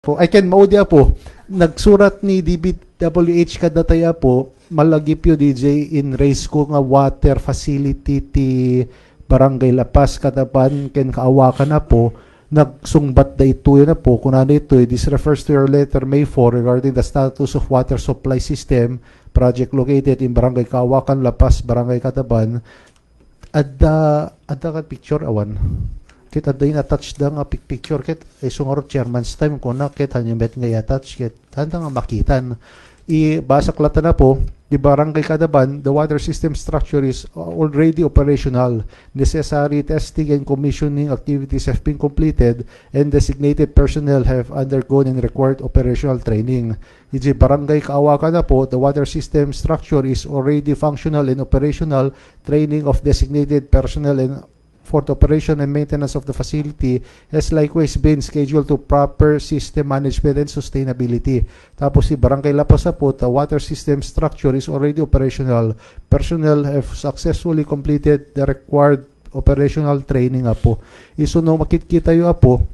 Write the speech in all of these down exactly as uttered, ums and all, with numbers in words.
Po, ay, ken maudi, Apo. Nagsurat ni D B W H kadatayo, Apo, malagipyo D J in raise ko nga water facility ti Barangay La Paz, Cataban, ken Kaawakan, Apo. Nagsungbat da itoy, Apo, kunana itoy, "This refers to your letter May four regarding the status of water supply system project located in Barangay Kaawakan, La Paz, Barangay Cataban." Adda, adda ket picture, awan. Ket adda in-attach da nga pic-, picture ket, eh, isu ngarud chairman's time kuna ket, ania met nga i-attach ket, ania nga makitan. Ibasak latta, Apo, di Barangay Cataban, the water system structure is already operational. Necessary testing and commissioning activities have been completed and designated personnel have undergone and required operational training. Idiay Barangay Kaawakan, Apo, the water system structure is already functional and operational. Training of designated personnel and for the operation and maintenance of the facility has likewise been scheduled to proper system management and sustainability. Tapos idiay Barangay La Paz, Apo, the water system structure is already operational. Personnel have successfully completed the required operational training, Apo. Isu no makitkitayo, Apo,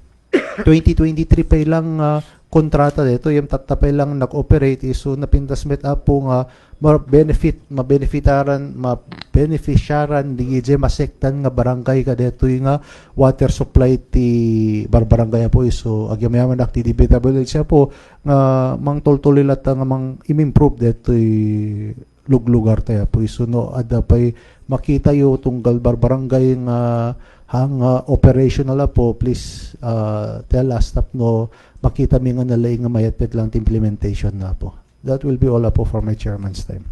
twenty twenty-three pay lang nga kontrata daytoy, ngem tatta pay lang nag-operate, isu napintas met, Apo, nga ma-benefit, mabenefitaran, mabenefisiaran di idiay masektan nga barangay kadaytoy nga water supply ti barbarangay, Apo. Isu agyamayaman ti D P W H, Apo, nga mangtultuloy latta nga mang-improve daytoy luglugartayo, Apo. Isu no adda pay makitayo tunggal barbarangay nga, ha, nga operational, Apo, please, ah, tell us tapno makitami nga nalaing nga mayatpet lang ti implementation na, Apo. That will be all, Apo, for my chairman's time.